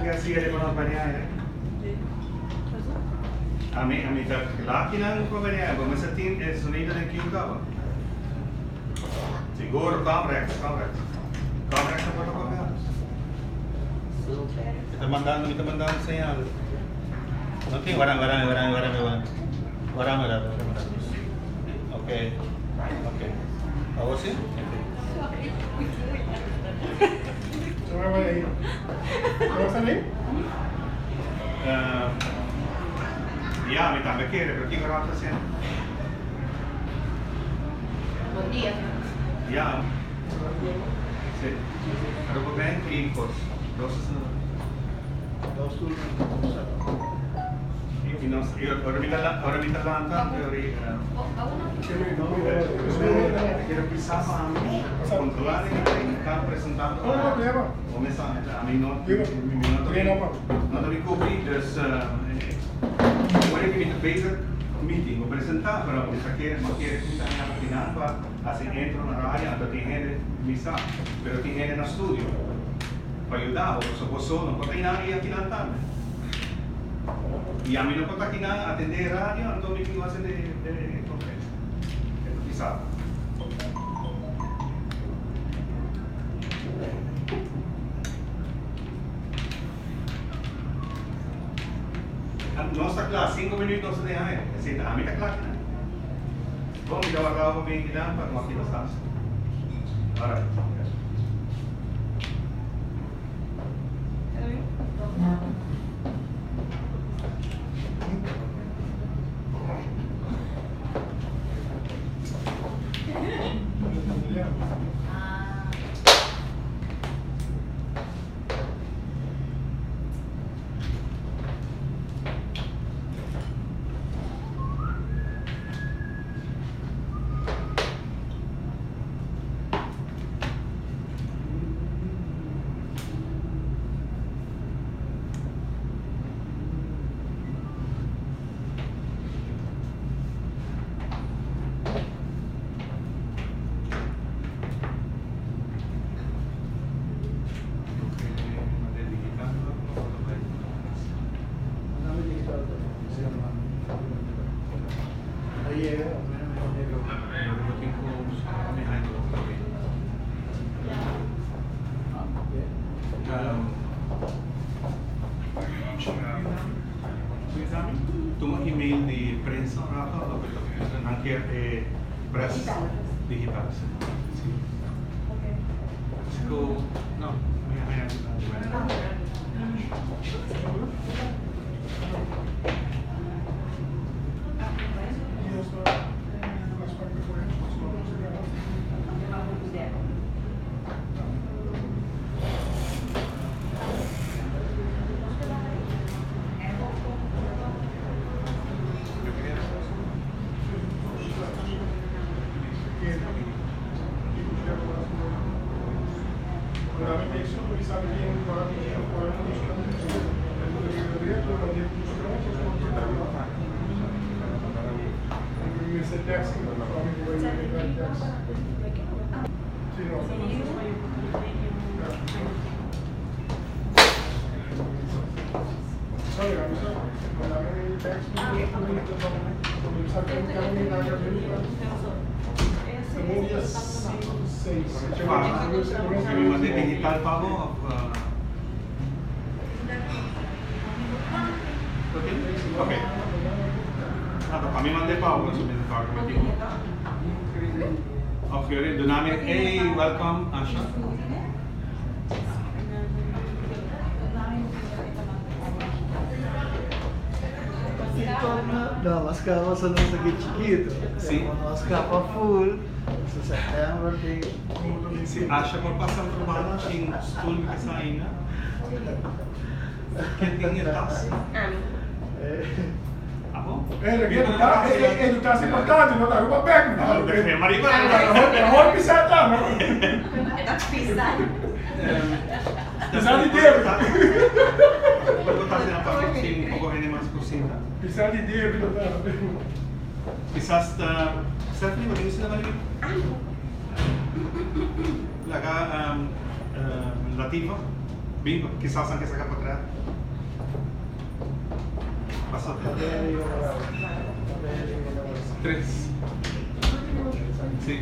ke hasi e pa nos baña aire? Ami ami ta kla kinan pa baña aire, bo mester tin e sonido den kiu kaba. Sigur, Comrex, Comrex. Comrex no por ta papia. Mi ta mandando, mi ta mandando señal. No tin, warami, warami, warami, warami, warami. Warami, warami, warami. Ok, ok. Awor si? Ya, mi tambe kere, pero kiko Ralph ta haciendo? Bon dia. Ya. Si. Aruba Bank y cos. Dos Dos turno. Y nos, y ora mi ta, ora mi ta lanta, Quiero pisar pa mi, controlar y ta presentando. O me sa, ami no, mi no ta no ta mi cubri, dus ora cu mi ta bezig meeting o presenta, pero mi ta kere, mi kere cu mi ta haña final pa haci intro na radio, anto tin hende mi sa, pero tin hende na studio pa yuda bo, pasobra bo so no por ta einan y akinan tambe. Y ami no por ta akinan atende e radio, anto mi tin cu haci e conferencia. E ta bisa. Nos ta kla, cinco minuut nos ta den aire. Esei ta ami ta kla kinan. Bon, mi ta warda bo bin kinan pa nos kita stap. Alright. Tuma email di prensa un rato loke ta nan kier e press digital si. Si ku no mi a haña Mi manda digital pa bo of Ok. Nada, pa mi manda pa bo, so mi ta mi tin. Of jullie duna mi, hey, welcome Asha. No, mas caba so nos aki chikito. Si. Nos capa full, so September tin. Si Asha por pasa otro banda tin stoel mi kasa ainda. Ken tin e tas? Ami. Abo? E tas importante, no ta riba bek. Mariba. Mehor pisa ta, no? E ta pisa. Pisa di dedo. Por botar na papel tin un poco hende mas por sinta. Pisa di dedo ta. Kisas ta Stephanie, bo tin un sina Laga Latifa. Bingo, kisas nan ke saka portret. Pasa. Tres. Si.